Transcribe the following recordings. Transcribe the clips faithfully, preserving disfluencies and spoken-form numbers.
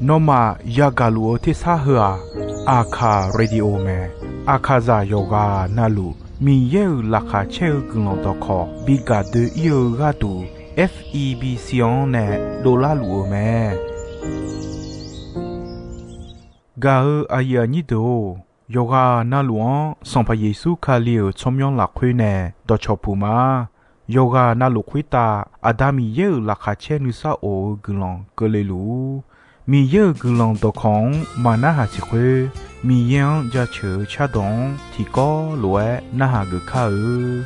Nawmaf yagaq luf-eu tersar heu-aq, Aqkaq Radio mae. Aqkaqzaq yawqghaq navluf Miqyaer-euq laqkhaq caer-eu guiqlanq dawqkawq bi gaq doe-ir-eu gharduq, F E B C-anr nae dovlar luf-eu mae. Gaq-eu aqyuif aqnyir deuq-or, yawqghaq navluf-anr Sanqpaq Yeqsur Kali-euq tsawrmyanr lafkhoer nae dawqcawq puq ma. Yawqghaq navluf khoertav Aqda Miqyaer-euq laqkhaq caer nuisar of-eu guiqlanq keuvle luf-ur. Miqyaer-euq guiqlanq dawqkawq-anr maqnarhaq siq khoer, Miqyaer-anr jaceuq-eu cardawq-anr tiqkawv lof-aer narhaq geuf kar-eu.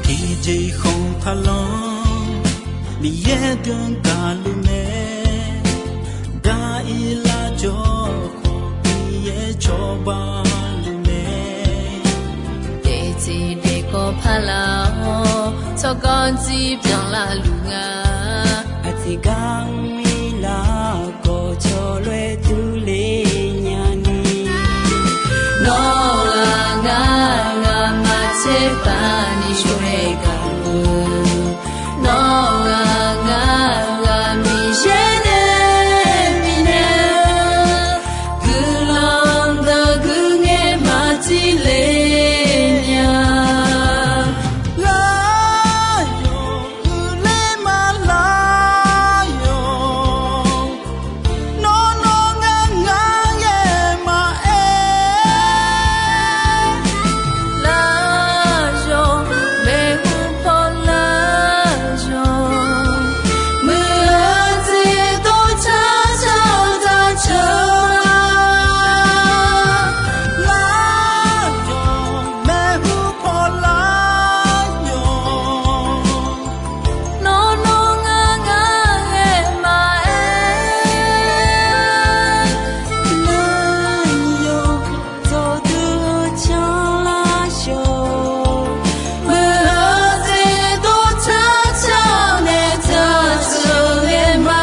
Tiqjeq khanq taqlanr, Miqyaer deuq gaqluf mae. Daq-ir lar jawr khawf, Miqyaer cawba luf mae. Daeqtseq daeqkawv paq laf-awr, tsawrganr dzir byanlar luf nga. Aqtiqgar mr-ir lar khawf, cawloer durler nyani. Nawr-aq ngar, ngamaf tserpav ni shawr-aer gaq-eu. Nawr-aq ngar, ngamaf Miqyaer nae bifnaeq-eu guiqlanq deuq guiqngaer maqtip le nya. Lar yawq uiqler ma lar yawq. Nawr nawr ngar ngar ghae maqaer. Lar yawq maeqhu paw lar yawq. Muiq-eu jeq dov car car-eu daq ceuq. Lar yawq maeqhu paw lar yawq. Nawr nawr ngar ngar ghae maqaer. Lar yawq dawqdui-eu canlar yawq. Muiq-eu jeq dov car car-eu nae daq ceuq ghae ma.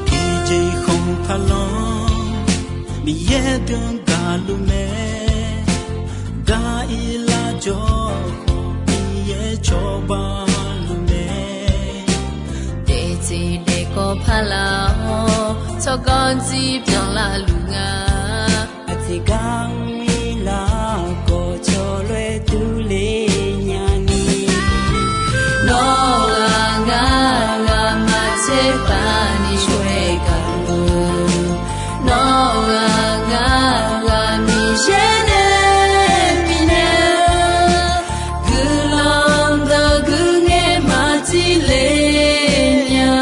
Tiqjeq khanq taqlanr, Miqyaer deuq gaqluf mae. Daq-ir lar jawr khawf, Miqyaer cawba luf mae. Daeqtseq daeqkawv paq laf-awr, tsawrganr dzir byanlar luf nga. Aqtiqgar mr-ir lar khawf, cawloer durler nyani. Nawr-aq ngar, ngamaf tserpav ni shawr-aer gaq-eu. Nawr-aq ngar, ngamaf Miqyaer nae bifnaeq-eu guiqlanq deuq guiqngaer maqtip le nya.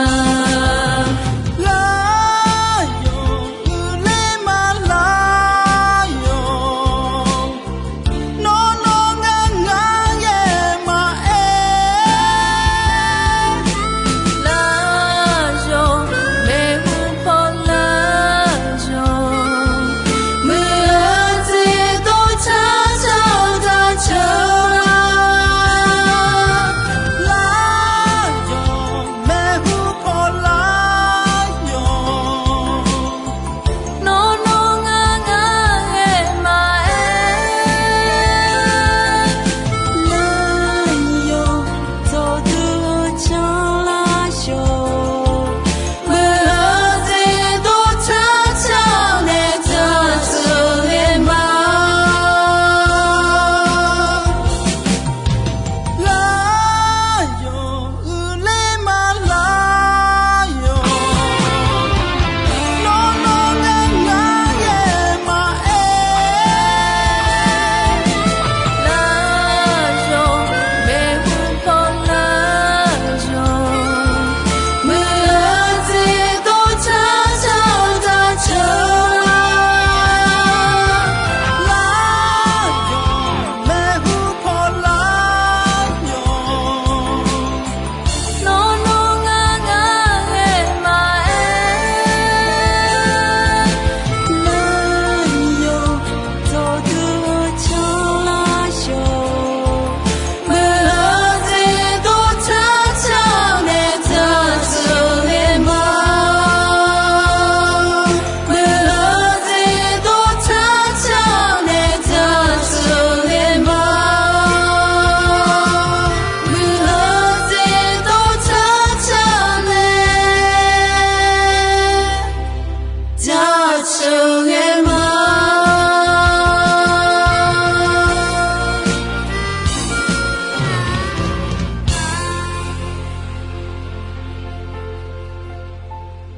Lar yawq uiqler ma lar yawq.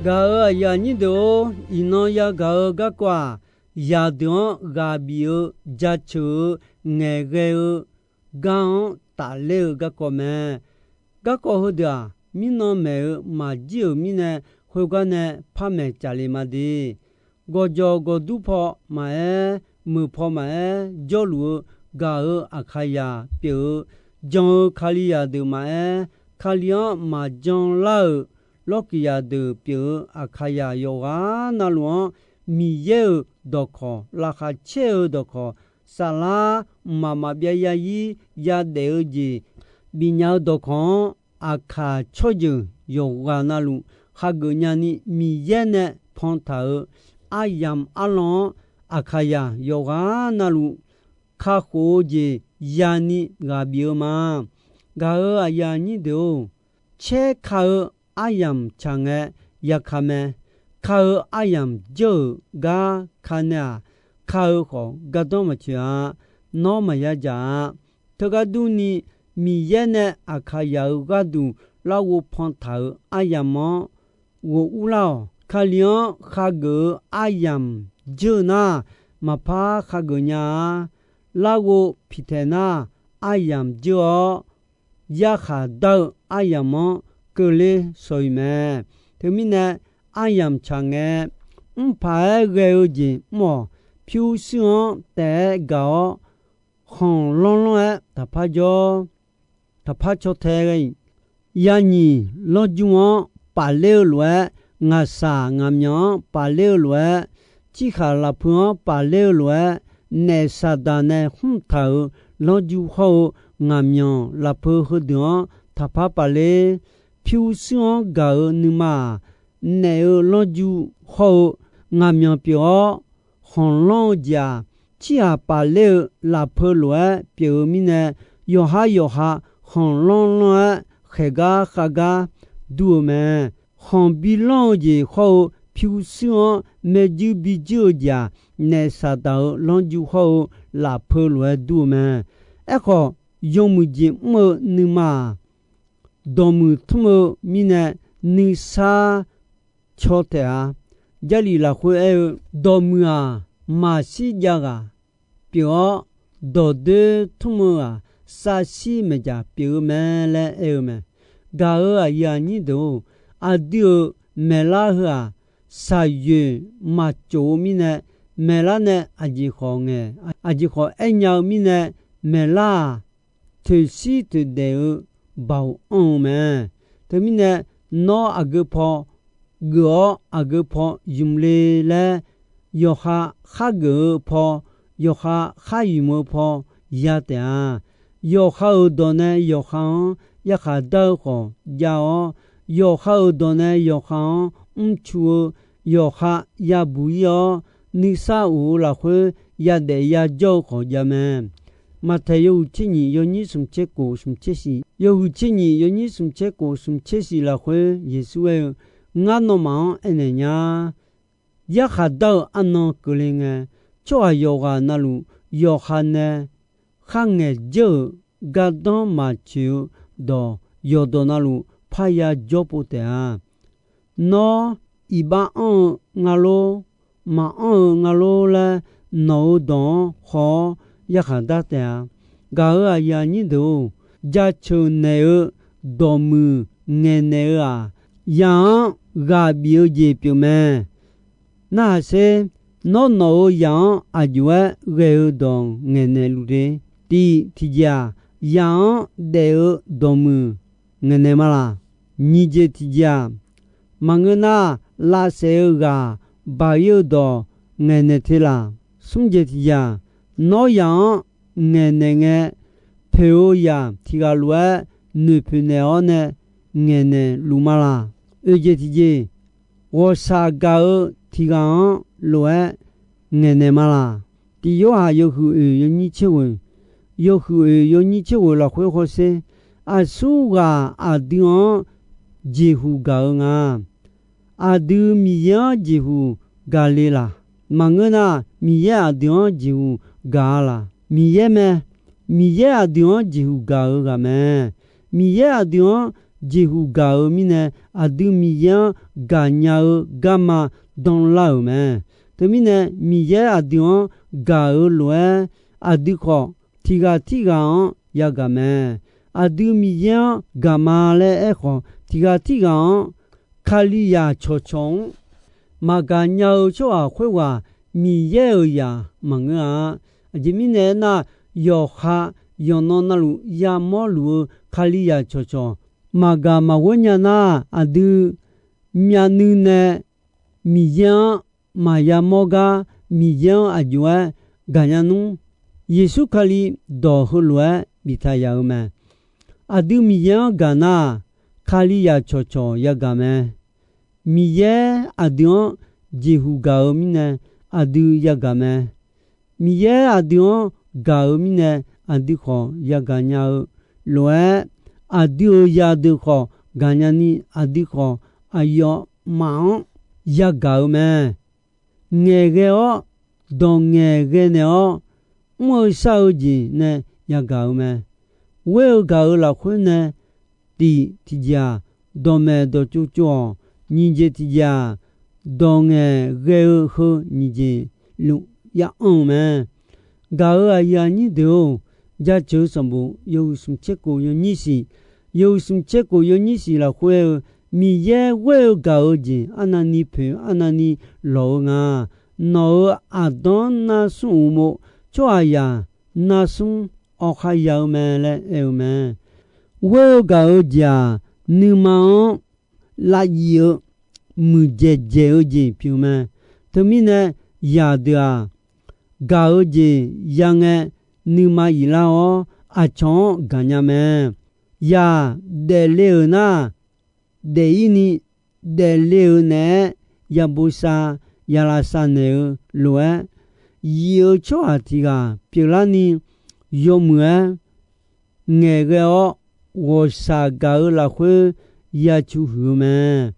Gaq-euq aqyuif aqnyir deuq-or, iqnan yagaq-eu garkawv-aq, zaqdeuq-anr ghaq bif-eu jaceuq-eu ngaeqghae-eu gar-anr tafler-eu garkawv mae. Garkawv heudeuq-aq, mirnan maeq-eu maqjir-euq mirnae, khoergar nae par maeq caf le ma de. Gawqjawq gawqdur paw maqaer, meuq paw maqaer, jawrluf-eu gaq-euq Aqkaqzaq pyeuf-eu, jan-eu Kalizaq deuq maqaer, Kali-anr maqjan lar-euq lawrkiqzaq deuq pyeuf-eu Aqkaqzaq yawqghaq navluf-anr, Miqyaer-euq dawqkawq, laqkhaq caer-eu dawqkawq, saflar mqmaq maqbyav yazir yadaef-eu jeq bifnya-eu dawqkawq-anr, Aqkaq tsawrjeuq yawqghaq navluf hageuf nyani Miqyaer nae pantaq-euq aryamq arlan-anr, Aqkaqzaq yawqghaq navluf kakhof-eu jeq yani ghaq bif-eu ma. Gaq-euq aqyuif aqnyir deuq-or, caer ka-eu aryamq tsaq ngae yaka mae. Ka-eu aryamq jeur-euq gar ka nae-aq, ka-eu khawf gardanr maqtsoeq-a. Nawr maqya dzaq-a. Teugar durni, Miqyaer nae Aqkaqzaq-euq gharduq larghov pantaq-euq aryamq-anr ghof urlar-awq. Kali-anr khageuf-eu aryamq jeur nar, maqpar khageuf nya-a. Larghov piqtaeq nar, aryamq jeur-awr, yarkhaq dar-eu aryamq-anr keuvler shawq-iq mae. Teumirnae, aryamq tsaq ngae, mrpaq-aer ghae-eu jeq mr-awq. Pyurshuir-anr taef-aer gaq-awr, khanqlanr lanr-aer taqpar jawr, taqpar caw tae ghae-iq, yanyiq lanrjur-anr pafler-eu lof-aer, ngaqshaq ngaqmyanq-anr pafler-eu lof-aer, cirkhaq lafpeu-anr pafler-eu lof-aer, naef Saqdaq nae khmr taq-euq lanrjur hawr-eu ngaqmyanq lafpeu heudeuq-anr taqpar pafler. Pyurshuir-anr gaq-euq nuima-aq, naef-eu lanrjur hawr-eu ngaqmyanq pyeuf-awr, khanqlanr-eu jeq-aq, cirghaq pafler-eu lafpeu lof-aer pyeuf-eu mirnae, yawqhar yawqha khanqlanr lanr-aer khaeqgar khavgar dur-eu mae. Khanq bi lanr-eu jeq hawr-eu pyurshuir-anr maerjuir bi juir-eu jeq-aq, naef Saqdaq-euq lanrjur hawr-eu lafpeu lof-aer dur-eu mae. Aerkhawf, yawmuiq jeq mr-eu nuima-aq, dawqmuiq tmr-eu mirnae nuisar caw taef-a. Jarlif lafkhoer aer-eu, dawqmuiq-aq, maqshir jav ghaq pyeuf-awr, dawqdoer tmr-eu-aq, savshir maeqjaq pyeuf-eu mae laer aer-eu mae. Gaq-euq aqyuif aqnyir deuq-or, aqdui-euq maeqlar heu-aq, shaqyoeq maqtsof-eu mirnae, maeqlar nae aqjeq khawf ngaeq, aqjeq khawf aernya-eu mirnae, maeqlar-aq, toeqshir toeqdaef-eu baoq anr-eu mae. Teumirnae, nawr aqgeu paw geuf-awr aqgeu paw ymq le laer, yawqha khar geuf-eu paw, yawqha khar ymq-eu paw ya taef-a. Yawqha-euq dawq nae yawqha-anr yarkhaq dar-eu khawf jav-awr, yawqha-euq dawq nae yawqha-anr mrcu-eu, yawqha yabuq ir-awr, nuisar of-eu lafkhoer yadaef yajawr-eu khawf jav mae. Maqtaeq yawhuiq tser nyiq yawnyir smq tser kof smq tser shiq, yawhuiq tser nyiq yawnyir smq tser kof smq tser shiq lafkhoer Yeqsur aer-eu, Ngar nawmaf-anr aernaeq nya, yarkhaq dar-eu arnan keuvle ngae, tsawrhaq yawqghaq navluf yawqha nae kharngaeq dzeur-euq gardanr maqtsoeq-eu dawq yawqdawq navluf parya jawr pov taef-a. Nawr iqbax anr-eu nga lor, maqanr-eu nga lor laer nawq-euq dawq-anr haw-awr yarkhaq dar taef-a. Gaq-euq aqyuif aqnyir deuq-or, jaceuq naeq-eu dawqmuiq ngaeqnaeq-eu-aq, zaq-anr ghaq bif-eu jeq pyeuf mae. Narhaq sher, nawr nawq-euq zaq-anr aqjox-aer ghae-eu dawq ngaeqnaeq luf de. Tiq tiqjeq-aq, zaq-anr daef-eu dawqmuiq ngaeqnaeq ma laq? Nyiq jeq tiqjeq-aq, maqngeur nar, lavsaef-eu ghaq baq ir-eu dawq ngaeqnaeq te laq? Smr jeq tiqjeq-aq, nawr zaq-anr ngaeqnaeq ngae, poeq-eu zaq tiq ghaq lof-aer noeqpoeq naeq-awr nae ngaeqnaeq luf ma laq? Oeq jeq tiqjeq, ghawqshaq gaq-eu tiq ghaq-anr lof-aer ngaeqnaeq ma laq? Tiq Yorhaq yawhuiq oeq yawnyir tser ghoeq, yawhuiq oeq yawnyir tser ghoeq lafkhoer hawsher, aqsurghaq aqdui-anr jeqhuq gaq-eu nga. Aqdui Miqyaer-anr jeqhuq gaq le laq? Maqngeur nar, Miqyaer aqdui-anr jeqhuq gaq-a laq? Miqyaer mae. Miqyaer aqdui-anr jeqhuq gaq-eu ghaq mae. Miqyaer aqdui-anr jeqhuq gaq-eu mirnae, aqdui Miqyaer-anr gaqnya-eu garma danlar-euq mae. Teumirnae, Miqyaer aqdui-anr gaq-eu lof-aer, aqdui khawf tiqghaq tirghaq-anr yagaq mae. Aqdui Miqyaer-anr gaqma laer aerkhawf, tiqghaq tirghaq-anr Kalizaq cawqcawq-anr maqgaq nya-eu tsawrhaq khoerghaq Miqyaer-euq zaq maqngeur-a. Aqjeq mirnae aernar, yawqha yawqnan navluf yamawrluf-eu Kalizaq cawqcawq maqgaq maqghoer nya nar, aqdui myavnuiv nae Miqyaer-anr maqya mawr gar, Miqyaer-anr aq jov-aer gaqnya nmr, Yeqsur Kali dawq heulof-aer biftaq yaf-eu mae. Aqdui Miqyaer-anr gaq nar, Kalizaq cawqcawq yagaq mae. Miqyaer aqdui-anr jeqhuq gaq-eu mirnae, aqdui yagaq mae. Miqyaer aqdui-anr gaq-eu mirnae, aqdui khawf yagaq nya-eu lof-aer, aqdui-euq zaqdeuq khawf gaqnya ni, aqdui khawf aqyawfmaf-anr yagaq-eu mae. Ngaeqghae-awr, dawq ngaeqghae naeq-awr, mr-eu shar-eu jeq nae yagaq-eu mae. Ghoer-eu gaq-eu lafkhoer nae, tiq tiqjeq-aq, dawqmaeq dawqtsov tsov-awq. Nyiq jeq tiqjeq-aq, dawq ngaeqghae-eu heu nyiq jeq luf ya anr-eu mae. Gaq-euq aqyuif aqnyir deuq-or, Jaceuq-eu sanqbof yawhuiq smq tser kof yawnyir siq, yawhuiq smq tser kof yawnyir siq lafkhoer-eu, Miqyaer ghoer-eu gaq-eu jeq arnavni poeq arnavni lawq-eu nga. Nawq-euq aqdanr nar smr uqmov tsawrhaqzaq nar smr awqkhar ya-eu mae laer aer-eu mae. Ghoer-eu gaq-eu jeq-aq, nuima-anr lavyif-eu muiqdzaeq dzaeq-eu jeq pyeuf-eu mae. Teumirnae, zaqdeuq-aq, gaq-eu jeq yangae nuima iflar-awr, aqcawq-anr gaqnya mae. Zaq daefle-euq nar, daef-ir ni, daefle-euq naeq-aer ya bosav ya lavsav naeq-eu lof-aer, yif-eu tsawrhaq tiq ghaq pyeuflarni, yawmuiq-aer ngaeqghae-awr, ghawqshaq gaq-eu lafkhoer ya cu huiq-eu mae.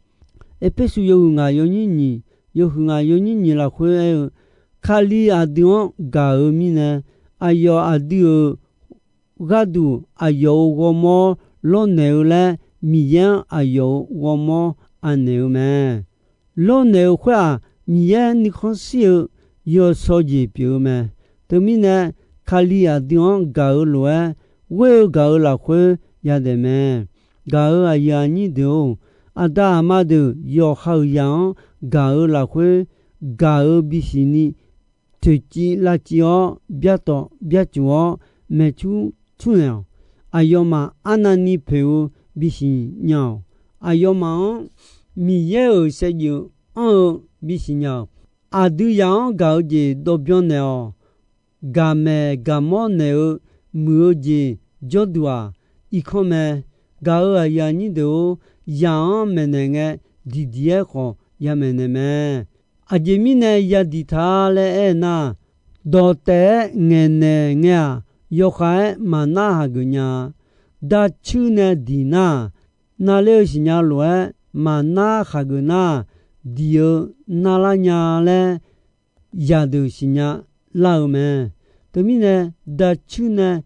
Erpersu yawhuiq ngaq yawnyir nyiq, yawhuiq ngaq yawnyir nyiq lafkhoer aer-eu, Kali aqdui-anr gaq-eu mirnae, aqyawf aqdui-euq gharduq aqyawf-euq ghawrmawr lawrnaeq-eu laer, Miqyaer-anr aqyawf-euq ghawrmawr anaeq-eu mae. Lawrnaeq-eu khoer-aq, Miqyaer nuikhanr shir-eu yawsaw jeq pyeuf-eu mae. Teumirnae, Kali aqdui-anr gaq-eu lof-aer, ghoer-eu gaq-eu lafkhoer yadaef mae. Gaq-euq aqyuif aqnyir deuq-or, aqda aqma deuq yawqha-euq zaq-anr gaq-eu lafkhoer, gaq-eu bisiq ni toeqciv lavciv-awr, byartawf byarcuf-awr, maeqcur cur naeq-awq. Aqyawfmaf arnavni poeq-eu bisiq nya-awq. Aqyawfmaf-anr Miqyaer-euq saevdzeuf anr-eu bisiq nya-awq. Aqdui zaq-anr gaq-eu jeq dawvbyan naeq-awq. Gaqmaeq gaqmawr naeq-eu muiq-eu jeq jawrduq-aq, irkanr mae. Gaq-euq aqyuif aqnyir deuq-or, zaq-anr maeqnaeq ngae, diqdiq-aer khawf ya maeqnaeq mae. Aqjeq mirnae ya diqtaq-a laer aernar, dawqtaef-aer ngaeqnaeq ngae-aq, yawkhav-aer maqnar hageuf nya-a. Dacuir nae diq nar, navler-eu siqnya lof-aer maqnar hageuf nar, diq-eu narlar nya laer, zaqdeuq siqnya lar-eu mae. Teumirnae, dacuir nae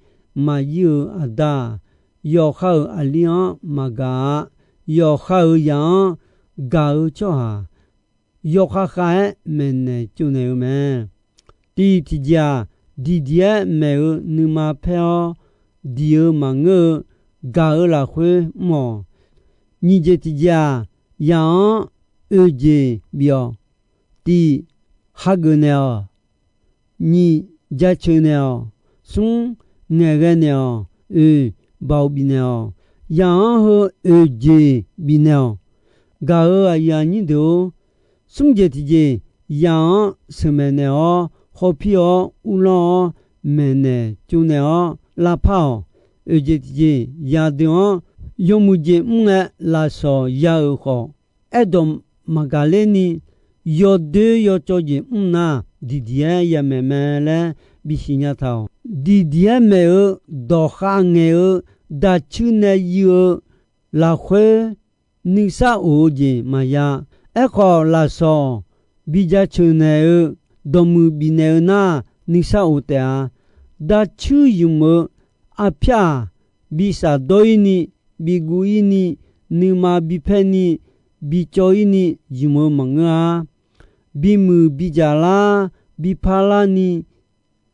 maqir-euq aqda-aq, yawqha-euq aqli-anr maqgaq-a. Yawqha-euq zaq-anr gaq-eu tsawrhaq yawkhav khav-aer maeqnaeq tsovnaeq-eu mae. Tiq tiqjeq-aq, diqdiq-aer maeq-eu nuima paer-awr, diq-eu maqngeur-eu gaq-eu lafkhoer mr-awq. Nyiq jeq tiqjeq-aq, zaq-anr oeq jeq bif-awq. Tiq, hageuf naeq-awq. Nyiq, jaceuq naeq-awq. Smr, ngaeqghae naeq-awq. Oeq, baoq bifnaeq-awq. Zaq-anr heu oeq jeq bifnaeq-awq. Gaq-euq aqyuif aqnyir deuq-or, smr jeq tiqjeq, zaq-anr sheuqmaeq naeq-awr, hawpir-awr, uvlanr-awr, maeqnaeq tsovnaeq-awr lavpar-awq. Oeq jeq tiqjeq, zaqdeuq-anr yawmuiq jeq mr ngae lafsawq ya-euq khawf, aerdawq maqgaq ler ni, yawdoer yawcawv jeq mr nar, diqdiq-aer yamaeq mae laer bisiq nya taq-awq. Diqdiq-aer maeq-eu, dawqkhav ngaeq-eu, dacuir nae yuiv-eu lafkhoer nuisar of-eu jeq maqya. Aerkhawf, lafsawq bijaceuq naeq-eu, dawqmuiq bifnaeq-eu nar, nuisar of taef-a. Dacuir ymq-eu arpyar-aq, bi shafdawr-ir ni, biguv-ir ni, nuima bipaer ni, bicawv-ir ni ymq-eu maqngeur-a. Bimuiq bidzaq lar, biparlar ni,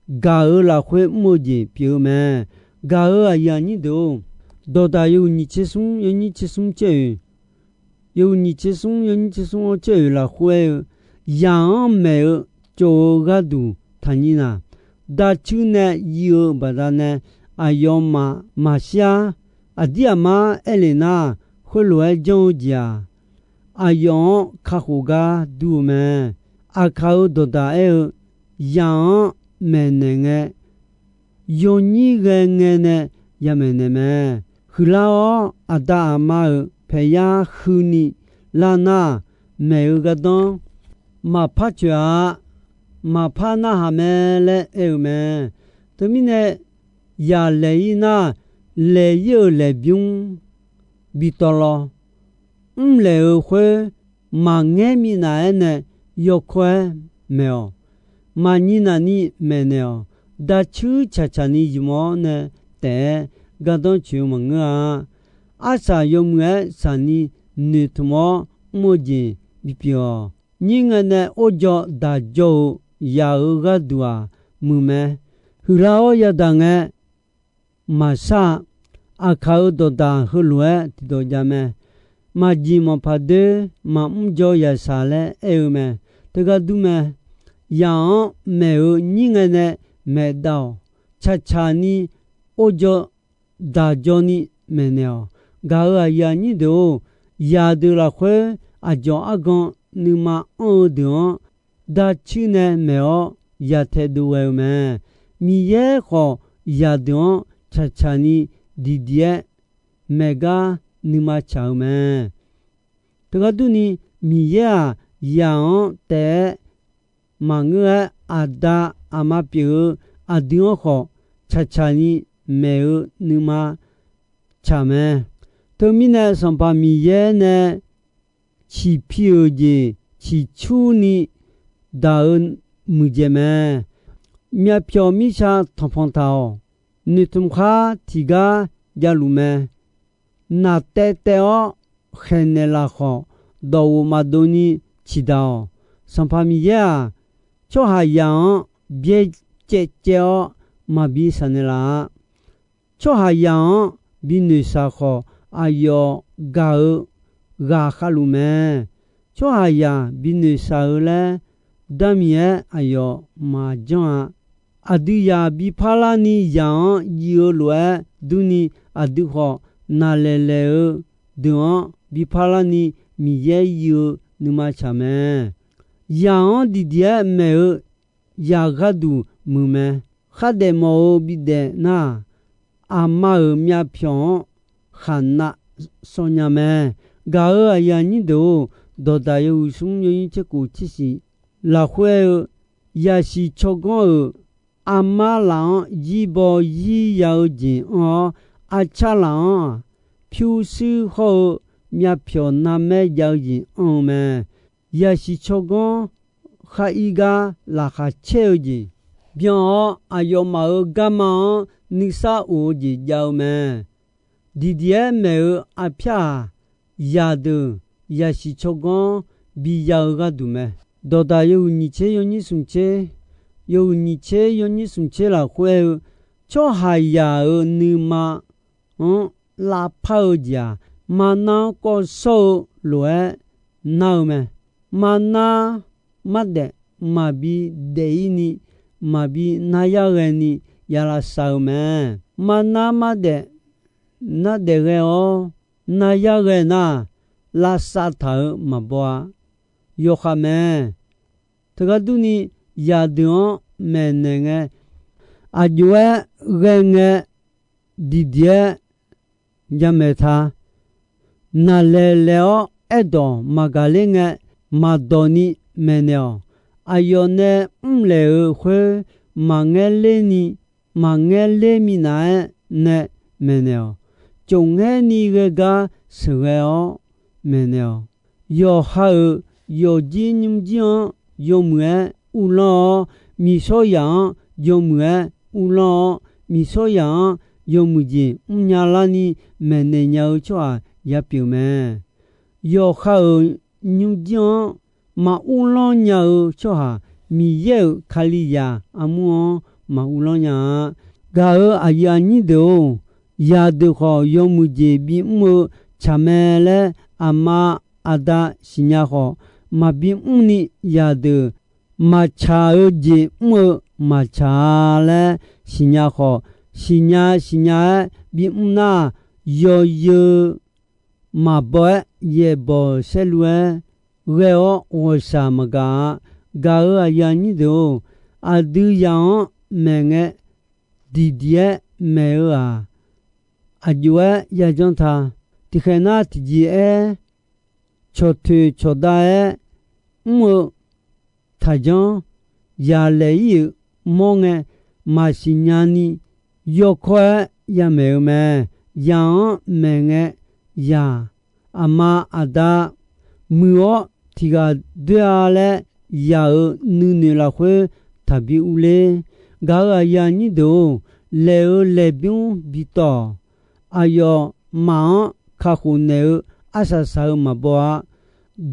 gaq-euq lafkhoer mr-eu jeq pyeuf-eu mae. Gaq-euq aqyuif aqnyir deuq-or, dawqdaq yawhuiq nyiq tser smr yawnyir tser smr caer-oe, yawhuiq nyiq tser smr yawnyir tser smr-anr caer-oe lafkhoer aer-eu, yaq-anr maeq-eu tsov-eu gharduq taqnyir na. Dacuir nae yif-eu baqdanae aqyawfmaf maqshir-ar. Aqdir aqmar aerlef nar, khoerlof-aer janr-eu jeq-aq, aqyawf-anr kakhof gar dur-eu mae. Aqkaq-euq dawqdaq aer-eu, yaq-anr maeqnaeq ngae, yawnyir ghae ngae nae yamaeq naeq mae. Huiqlar-awr aqda aqma-euq paeqyar huini lar nar, maeq-eu gardanr maqpar coeq-a. Maqpar narhaq mae laer aer-eu mae. Teumirnae, yaq laeq-ir nar, laeq-ir-euq laeqbymr bi tawv lawr. Mrlaeq-euq khoer maqngaer minav-aer nae yawkawr-aer maeq-awq. Maqnyir navni maeqnaeq-awq. Dacuir tsaqtsaq ni ymq-awr nae taef-aer gardanr coeq-eu maqngeur-a. Arsaq yawmuiq-aer saqni noeqtmq-awr mr-eu jeq bipyeuf-awq. Nyir ngae nae orjaw daq jaw-eu yaq-euq gharduq-aq muiq mae. Huiqlar-awr yadaq ngae maqshar-a. Aqkaq-euq dawqdaq heulof-aer tiqdawq jav mae. Maqjeq manqpaq doer maqmr jaw yaqsaq laer aer-eu mae. Teugar dur mae. Yaq-anr maeq-eu nyir ngae nae maeqdav-awq. Tsaqtsaq ni orjaw daq jaw ni maeqnaeq-awq. Gaq-euq aqyuif aqnyir deuq-or, yaqdeuq lafkhoer aqdzawq argan nuima anr-eu deuq-anr dacuir nae maeq-awr yaqtaeq dov ghae-eu mae. Miqyaer khawf yaqdeuq-anr tsaqtsaq ni diqdiq-aer maeq gar nuima tsaq-eu mae. Teugar durni, Miqyaer-aq, yaq-anr taef-aer maqngeur-aer, aqda aqma pyeuf-eu aqdui-anr khawf, tsaqtsaq ni maeq-eu nuima tsaq mae. Teumirnae, Sanqpaq Miqyaer nae ciqpi-euq jeq ciqcurni daq-eu muiqdzaeq mae. Myavpyawq mirtsa tanqpanq taq-awq. Noeqtmq khar tiqgar javluf mae. Naqtaev taev-awr khaeqnaeq lafkhawf, dawqghof maqdov ni ciqdaq-awq. Sanqpaq Miqyaer-aq, tsawrhaqzaq-anr byaer caev caev-awr maqbi saqnaeq laf-a. Tsawrhaqzaq-anr bi noeqshaq khawf, aqyawf gaq-eu ghaq khavluf mae. Tsawrhaqzaq bi noeqshaq-eu laer darmiq-aer aqyawf maqjanr-a. Aqdui zaq bi parlar ni zaq-anr jiv-eu lof-aer durni, aqdui khawf naqlaeq laeq-eu deuq-anr bi parlar ni Miqyaer jiv-eu nuima tsaq mae. Zaq-anr diqdiq-aer maeq-eu zaq gharduq muiq mae. Khardaef mawf-eu bidaef nar-aq, aqma-euq myavpyawq-anr khaqnav sawv nya mae. Gaq-euq aqyuif aqnyir deuq-or, dawqdaq yawhuiq smr yawnyir tser kof tser siq lafkhoer aer-eu, yaqsiq tsawrganr-euq armar laf-anr zirbaw zir ya-eu jeq anr-awr, arcar laf-anr-aq, pyurshuir hawr-eu myavpyawq narmaer jav-eu jeq anr-eu mae. Yaqsiq tsawrganr khar ir gar laqkhaq caer-eu jeq byan-awr, aqyawfmaf-euq garma-anr nuisar of-eu jeq jav-eu mae. Diqdiq-aer maeq-eu arpyar-aq, zaqdeuq yaqsiq tsawrganr bi ya-eu gharduq mae. Dawqdaq yawhuiq nyiq tser yawnyir smq tser, yawhuiq nyiq tser yawnyir smq tser lafkhoer aer-eu, tsawrhaqzaq-euq nuima-anr lavpar-eu jeq-aq, marnar kawv shawr-eu lof-aer nar-eu mae. Marnar mardaef maqbi daef-ir ni, maqbi nar yar ghae ni ya lavsav-eu mae. Marnar mardaef nardaef ghae-awr nar yar ghae nar, lavsav taq-euq maqbaw-a. Yawkhav mae. Teugar durni, zaqdeuq-anr maeqnaeq ngae, aqjox-aer ghae ngae, diqdiq-aer jamaeq ta. Naqlaeq laeq-awr aerdawq maqgaq ler ngae, maqdawq ni maeqnaeq-awq. Aqyawf nae mrlaeq-euq khoer maqngaer ler ni, maqngaer ler minav-aer nae maeqnaeq-awq. Cofngaer ni ghae gar sheuqghae-awr maeqnaeq-awq. Yawqha-euq yawqjir nymrjir-anr yawmuiq-aer uvlanr-awr, miqshawr zaq-anr yawmuiq-aer uvlanr-awr, miqshawr zaq-anr yawmuiq jeq mrnya larni maeqnaeq nya-eu tsawrhaq yapyeuf mae. Yawqha-euq nymrjir-anr maqurlanr nya-eu tsawrhaq, Miqyaer-euq Kalizaq armur-anr maqurlanr nya-a. Gaq-euq aqyuif aqnyir deuq-or, zaqdeuq khawf yawmuiq jeq bimr-eu tsaq mae laer aqma aqda siqnya khawf, maqbi mrni zaqdeuq maqtsaq-eu jeq mr-eu maqtsaq-a laer siqnya khawf, siqnya siqnya-aer bimr nar, yawzeu maqbaw-aer yaeqbawq saerlu-aer ghae-awr ghawqshaq maqgaq-a. Gaq-euq aqyuif aqnyir deuq-or, aqdui zaq-anr maeq ngae, diqdiq-aer maeq-eu-aq, aqjox-aer yajanr ta. Tiqkhaeq nar tiqjeq-aer cawqtoeq cawqdav-aer mr-eu taqjanr, zaq laeq-ir-euq mawr ngae maqsiq nyani yawkawr-aer yamaeq-eu mae. Zaq-anr maeq ngae, zaq aqma aqda muiq-awr tiq ghaq doer-a laer zaq-euq nuinoeq lafkhoer taqbi urler. Gaq-euq aqyuif aqnyir deuq-or, laeq-euq laeqbymr bitawq, aqyawfmaf-anr kakhof naeq-eu arsaq saq-eu maqbaw-a.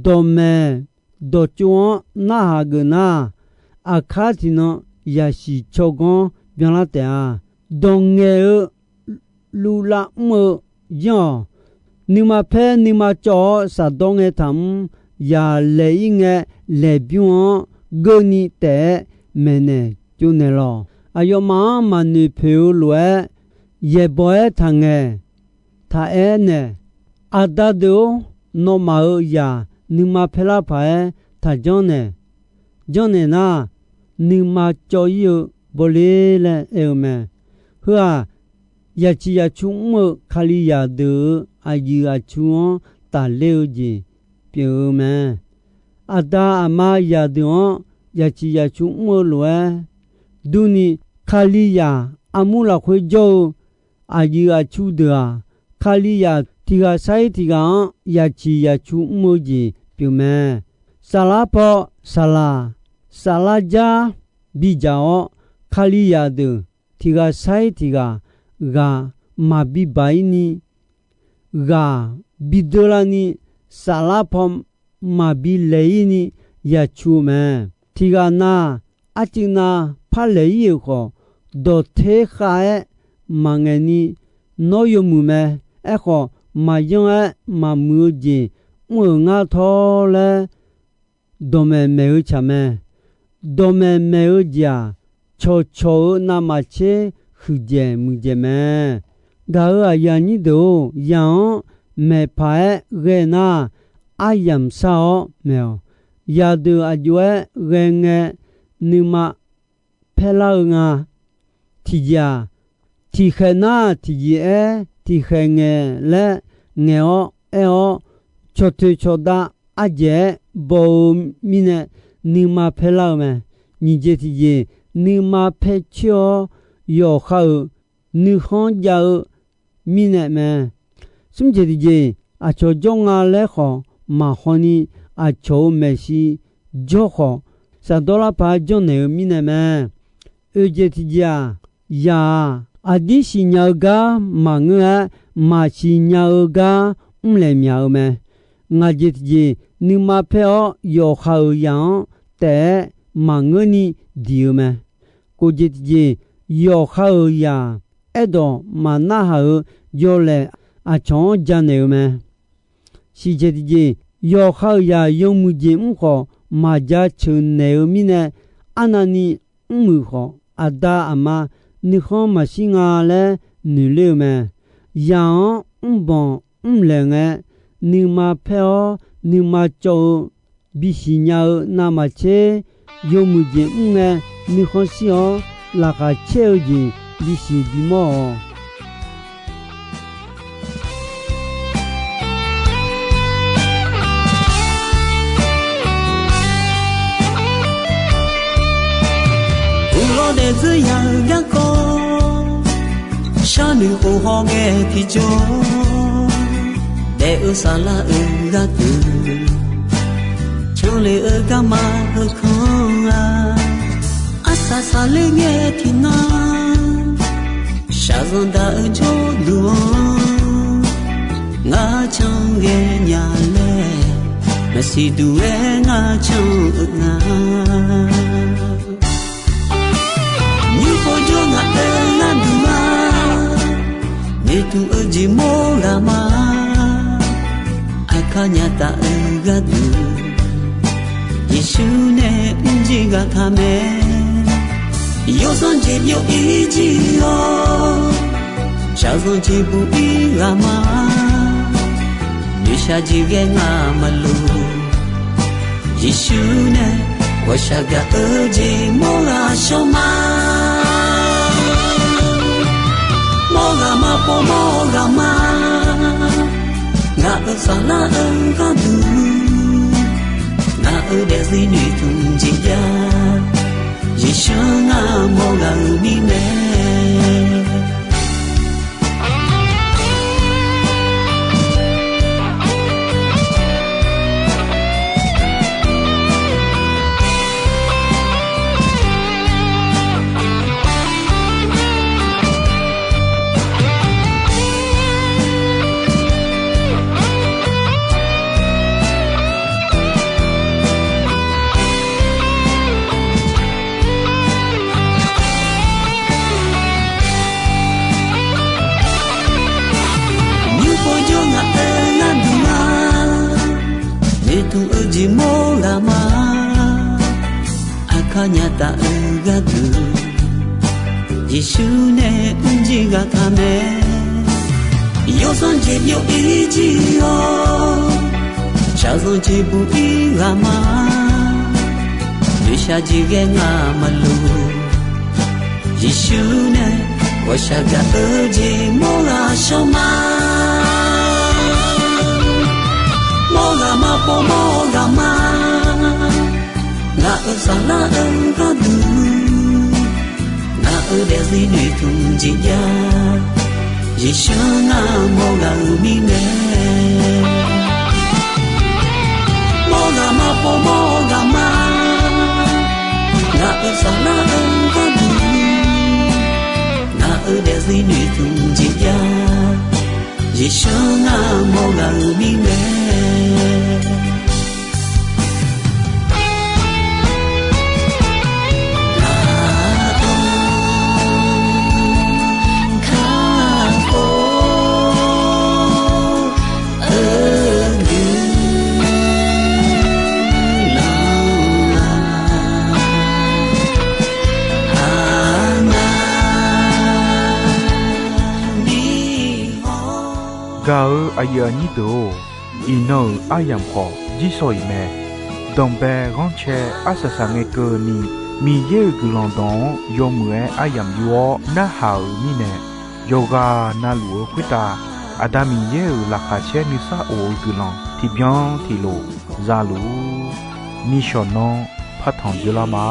Dawqmaeq dawqtsov-anr narhaq geuf nar, aqkar tiqnan yasiq tsawrganr byanlar taef-a. Dawqngaeq-eu luvlav mr-eu janr-awq. Nuima paer nuima cawv-awr shafdawr ngae taqmr, zaq laeq-ir ngae laeqbymr-anr geurni taef-aer maeqnaeq tsovnaeq lawq. Aqyawfmaf-anr maqnoeq poeq-eu lof-aer yaeqbawq-aer taqngaeq, taqaer naeq. Aqda deuq-or, nawmaf-euq zaq nuima paer lar paq-aer taqjanr naeq. Janrnaeq nar, nuima cawv-ir-eu bawle laer aer-eu mae. Heu-aq, yaciq yacu mr-eu Kalizaq deuq-euq aqyuif aqcu-anr tafler-eu jeq pyeuf-eu mae. Aqda aqma zaqdeuq-anr yaciq yacu mr-eu lof-aer durni, Kalizaq armur lafkhoer jawr-eu aqyuif aqcu deuq-aq, Kalizaq tiq ghaq sar-ir tiq ghaq-anr yaciq yacu mr-eu jeq pyeuf mae. Saflar paw saqlaq, saflar jar bidzaq-awr, Kalizaq deuq tiq ghaq sar-ir tiq ghaq ghaq maqbi baq-ir ni, ghaq bi deur larni, saflar paw maqbi laeq-ir ni yacu-eu mae. Tiq ghaq na, arcuiv na par laeq-ir-euq khawf, dawqter khav-aer maqngaeq ni nawr yawmuiq mae. Aerkhawf, maqyanr-aer maqmuiq-eu jeq mr-euq ngar tawr laer dawqmaeq maeq-eu tsaq mae. Dawqmaeq maeq-eu jeq-aq, cawqcawq-euq navmaqtser huiqdzaeq muiqdzaeq mae. Gaq-euq aqyuif aqnyir deuq-or, zaq-anr maeqpaq-aer ghae nar, aryamq shar-awr maeq-awq. Zaqdeuq aqjox-aer ghae ngae, nuima paerlar-eu nga. Tiqjeq-aq, tiqkhaeq nar tiqjeq-aer tiqkhaeq ngaeq laer ngaeq-awr aer-awr, cawqtoeq cawqdav ardzaeq-aer baw-eu mirnae nuima paerlar-eu mae. Nyiq jeq tiqjeq, nuima paer coer-awr yawqha-euq nuikhanr jav-eu mirnae mae. Smr jeq tiqjeq, aqcawq jawr nga laer khawf maqhaw ni, aqcawq-euq maeqshi jawr khawf, shafdawr lar paq-aer janrnaeq-eu mirnae mae. Oeq jeq tiqjeq-aq, zaq-aq, aqdir siqnya-eu gar maqngeur-aer, maqsiq nya-eu gar mrlaeq myaq-eu mae. Ngaq jeq tiqjeq, nuima paer-awr yawqha-euq zaq-anr taef-aer maqngeurni diq-eu mae. Kof jeq tiqjeq, yawqha-euq zaq aerdawq maqnarhaq-euq yawlaeq aqcawq-anr janaeq-eu mae. Siq jeq tiqjeq, yawqha-euq zaq yawmuiq jeq mr khawf maqjaceuq naeq-eu mirnae, arnavni mrmuiq khawf, aqda aqma nuikhanr maqshir nga laer noeqler-eu mae. Zaq-anr mrbanq mrlaeq ngae, nuima paer-awr nuima cawv-eu bisiq nya-eu navmaqtser, yawmuiq jeq mr ngae nuikhanr shir-awr laqkhaq caer-eu jeq bisiq bimawr-awq. Uqlawr daefdzeur ya-eu garkawv, sharnoeq khof hawngae tiqjawr, daef-eu saflar-euq gharduq, canle-eu garma heukanr-a. Arsaq saqler ngae tiqnan, Shaqzanq daq-eu jawrduq-anr ngar can ghae nya laer, maqsiq duq-aer ngar can-eu nga. Nymr pov jawr ngaq-euq gharduq ma, noeqtmq-eu jeq mawr ghaq ma. Aqkar nya taf-eu gharduq, Yeqsur nae mrjir ghaq taq mae. Yawsanr jeq byov-ir jir-awr, shaqzanq jeq buq-ir ghaq ma. Noeqshaq jeq ghae ngar maqloq, Yeqsur nae ghawqshaq gaq-eu jeq mawr ghaq shawr ma. Mawr ghaq ma, pov mawr ghaq ma. Ngaq-euq saflar-eu gharduq, ngaq-euq daefzir noeqtmq jeq jav, Yeqsur ngar mawr ghaq-euq mirnae. Nymr pov jawr ngaq-euq gharduq ma, noeqtmq-eu jeq mawr ghaq ma. Aqkar nya taf-eu gharduq, Yeqsur nae mrjir ghaq taq mae. Yawsanr jeq byov-ir jir-awr, shaqzanq jeq buq-ir ghaq ma. Noeqshaq jeq ghae ngar maqloq, Yeqsur nae ghawqshaq gaq-eu jeq mawr ghaq shawr ma. Mawr ghaq ma, pov mawr ghaq ma. Ngaq-euq saflar-eu gharduq, ngaq-euq daefzir noeqtmq jeq jav, Yeqsur ngar mawr ghaq-euq mirnae. Mawr ghaq ma, pov mawr ghaq ma. Ngaq-euq saflar-eu gharduq, ngaq-euq daefzir noeqtmq jeq jav, Yeqsur ngar mawr ghaq-euq mirnae. Gaq-eu aqyuif aqnyir deuq-or, iqnan-euq aryamq khawf jirsawq iq mae. Danqbae ghanrcae arsaq saq ngae keuvni, Miqyaer-euq guiqlanq dawq-anr yawmuiq-aer aryamq yur-awr narhaq-euq mirnae, yawqghaq na luf-eu khoertav Aqda Miqyaer-euq laqkhaq caer nuisar of-eu guiqlanq tiqbyan tiqlof za luf-ur. Nishawq nanr partanq dzeurlar ma.